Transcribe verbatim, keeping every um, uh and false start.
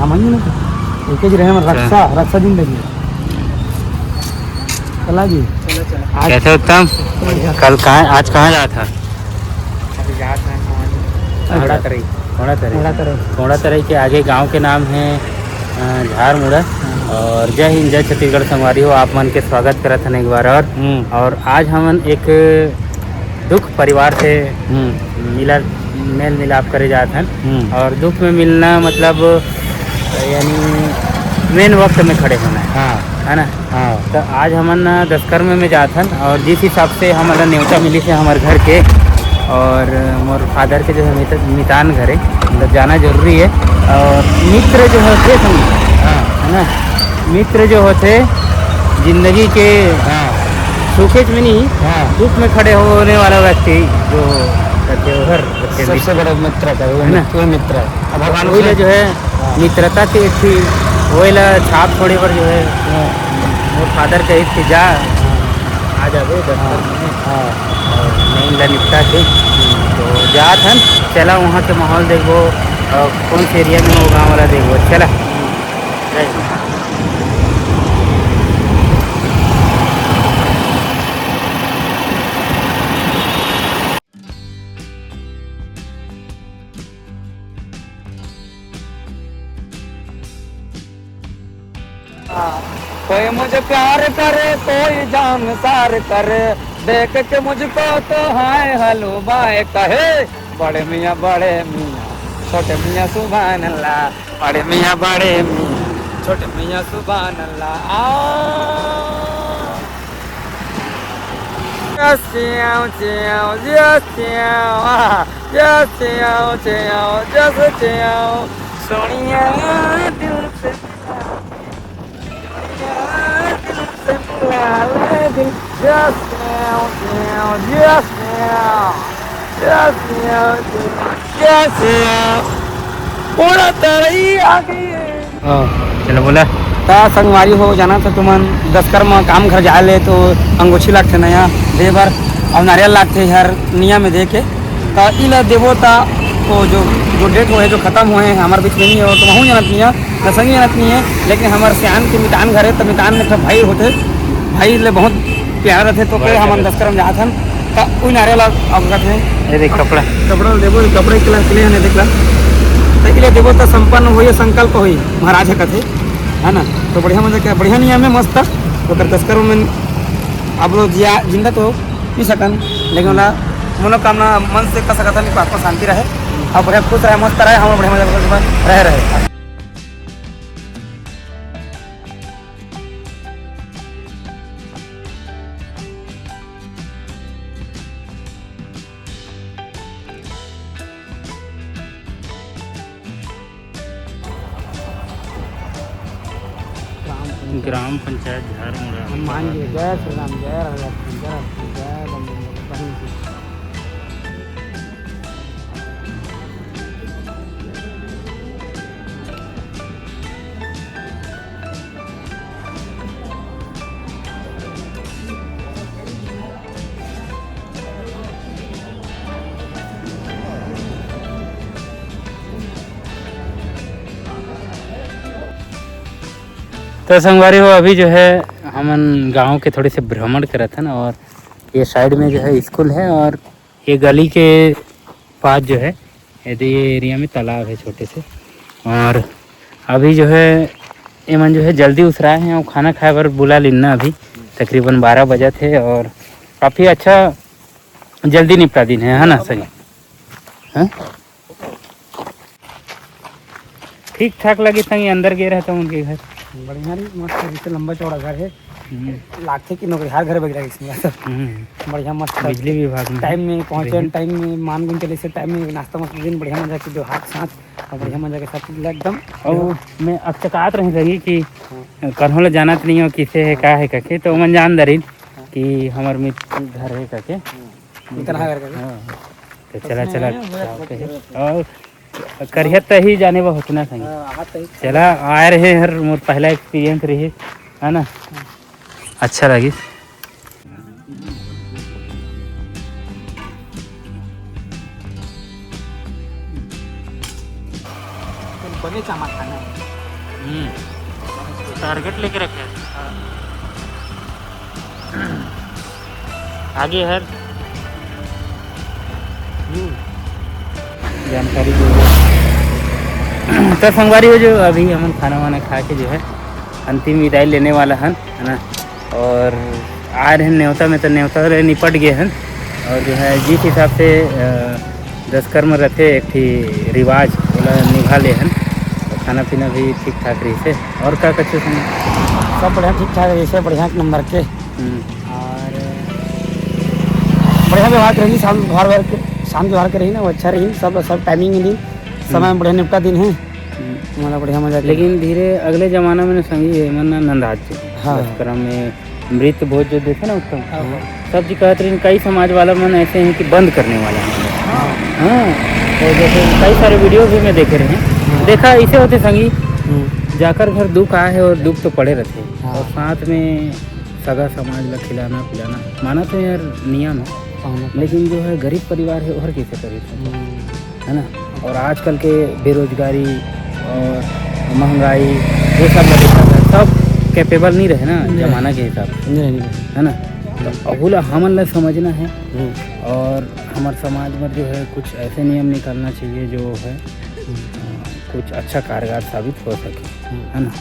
मानिए ना तो, एक ही रहे हमारे अच्छा। रक्षा, रक्षा दिन लगी। चला जी। चलो, चलो। आज कैसे उत्तम? बढ़िया। कल कहाँ, आज कहाँ जात हस? अभी जात हन, अच्छा। घोड़ा तरई। घोड़ा तरई। घोड़ा तरई। घोड़ा तरई के आगे गांव के नाम है, अ, झारमुड़ा। हाँ। और जय हिंद, जय छत्तीसगढ़ संगवारी हो, आप मन के स्वागत करत हन एक बार और। हम्म। और आज हमन एक दुख परिवार से हम्म। मिला, मेल मिलाप करे जात हन। हम्म। और दुख में मिलना मतलब यानी मेन वक्त में खड़े होना है, हाँ। है ना? हाँ। तो आज हमन दसकर्म में जात हन और जिस हिसाब से हमन ला नेवता मिलिस हे हमर घर के और मोर फादर के जो है मित-, मितान घरे, तो जाना जरूरी है। और मित्र जो होथे संगी, हाँ। है ना, मित्र जो होथे जिंदगी के हाँ। सुखेच में नहीं, हाँ। दुख में खड़े होने वाला व्यक्ति जो होथे, वो हर सबसे बड़ा मित्र का, वो है ना? मित्र, वो मित्र है। अब भगवान वही उसमें जो है हाँ। मित्रता के एक ठी वही ला छाप छोड़े बर जो है, हाँ। मोर फादर कहिस कि जा, आ जाबे दफ्तर हाँ। में। हाँ। और मैं इनला निपटा के, तो जात हन, चला वहाँ के माहौल देखबो, और कौन से एरिया में वो गाँव वाला देखबो, चला। जय हिंद। कोई मुझे प्यार करे, कोई जान सार करे, देख के मुझको तो हाय हेलो बाय कहे। बड़े मियाँ, बड़े मियाँ, छोटे मियाँ सुभान अल्लाह। बड़े मियाँ, बड़े मियाँ, छोटे मियाँ सुभान अल्लाह। आ। Just chill, chill, just chill, ah, just chill, chill, just chill। Sonia दिल से मिला, सोनिया दिल से मिला ले दिल। Just chill, chill, just chill, just chill, just chill। घोड़ा तरई आ गई है। हाँ। चलो बोला। त संगवारी हो, जानत हो तुमन, दसकर्म काम घर जाए ले तो अंगोछी लागथे नया दे बर, अउ नारियल लागथे हर निया में दे के। त इला देबो त वो जो, जो डेथ होए, जो खतम होए हे, हमर बीच में नहीं हो, तो वहू जानत नहीं है, न संगी जानत नहीं है, लेकिन हमर सियान के मितान घर है, त मितान में सब भाई होथे, भाई ले बहुत प्यार रथे, तो के हमन दसकर्म जात हन। त उही नारे ला अब रखे। ये देख कपड़ा। कपड़ा देबो, कपड़ा के लिए, के लिए ने देखला। त इले देबो त संपन्न होई, संकल्प होई, महाराज ह कथे, है ना? तो बढ़िया मजा के, बढ़िया नियम है, मस्त। ओकर दसकर्म में आप लोग जिया, जिंदा तो नहीं सकन, लेकिन ओला मनोकामना मन से कर सकत हन कि आत्मा शांति रहे, और बढ़िया खुश रहे, मस्त रहे, हम बढ़िया मजा कर रहे, रहे। ग्राम पंचायत झारमुड़ा। हनुमान जी, जय श्री राम, जय राम लक्ष्मण, जय राम, जय राम, बहिन जी। तो संगवारी हो, अभी जो है हमन गांव के थोड़े से भ्रमण करत हन और ये साइड में जो है स्कूल है और ये गली के पास जो है, यदि ये एरिया में तालाब है छोटे से। और अभी जो है, ये मन जो है जल्दी उसराए हैं और खाना खाए बर बुला लीन ना। अभी तकरीबन बारह बजत है और काफ़ी अच्छा जल्दी निपटा दिन है, है ना? सही, हाँ? ठीक ठाक लगी संगी, अंदर गए रहता हूँ उनके घर। बढ़िया रही, मस्त, जैसे लंबा चौड़ा घर है। हम्म। लागथे कि नौकरिहार घर बगैरह इसमें सब। हम्म। बढ़िया मस्त। बिजली विभाग में। टाइम में पहुँचे, बिजली। टाइम में मान गुन चले से टाइम में नाश्ता वास्ता दिन बढ़िया मजा के दो हाथ साथ और बढ़िया मजा के साथ एकदम। और मैं अचकात रही रही कि हाँ। कन्हो ले जानत नहीं हो किसे है, हाँ। का है करके, तो मन जान दरिन हाँ। कि हमर मित्र घर है करके। हाँ। इतना घर करके। हाँ। तो चला, उसमें चला, है, वो चला, एक और करिया त ही जाने बर होथे ना संगी। हाँ, हाँ, तही चला, आए रहे हर मोर पहला एक्सपीरियंस रही, है ना? हाँ। अच्छा लगिस। बगीचा में खाना है। हम्म, टारगेट लेके रखे हैं। आगे हर जानकारी दे। तो संगवारी हो, जो अभी हमन खाना वाना खा के जो है अंतिम विदाई लेने वाला हन, है ना। और आ रहे हैं नेवता में, तो नेवता ले निपट गए हन। और जो है जिस हिसाब से अ, दस कर्म रथे एक ठी रिवाज, ओला निभा ले हन। तो खाना पीना भी ठीक ठाक रहिसे। और का कछु सुन? सब बढ़िया ठीक ठाक रहिसे, बढ़िया एक नंबर के। हम्म। और बढ़िया व्यवहार के रही, शांत व्यवहार के, शांत व्यवहार के रही ना, वो अच्छा रही, सब, सब टाइमिंग में दिन, समय में बढ़िया निपटा दिन है। हम्म। हमारा बढ़िया मजा के। लेकिन धीरे अगले जमाना में ना संगी, ये मन ना नंदात जी। हाँ। दस कर्म में मृत भोज जो देथे ना उत्तम, हाँ, हाँ। सब जी कहत रहिन, कई समाज वाला मन ऐसे हैं कि बंद करने वाला है। हाँ। हाँ, तो जैसे कई सारे वीडियो भी मैं देखे रहे हैं। हाँ। देखा, इसे होते संगी, हम्म। जाकर घर दुख आए है और दुख तो पड़े रहते हैं। हाँ। और साथ में सगा समाज ला खिलाना पिलाना, माना तो यार नियम है, हाँ, लेकिन जो है गरीब परिवार है, ओहर कैसे करे? हम्म। है ना। और आजकल के बेरोजगारी और महंगाई, ये सब ला देखा जाए, सब कैपेबल नहीं रहे ना नहीं रहे। जमाना के हिसाब से, नहीं रहे, नहीं रहे। है ना। तो ओहू ला हमन ला समझना है। हम्म। और हमारे समाज में जो है कुछ ऐसे नियम निकालना चाहिए जो है, हम्म। अ, कुछ अच्छा कारगर साबित हो सके, हम्म। है ना।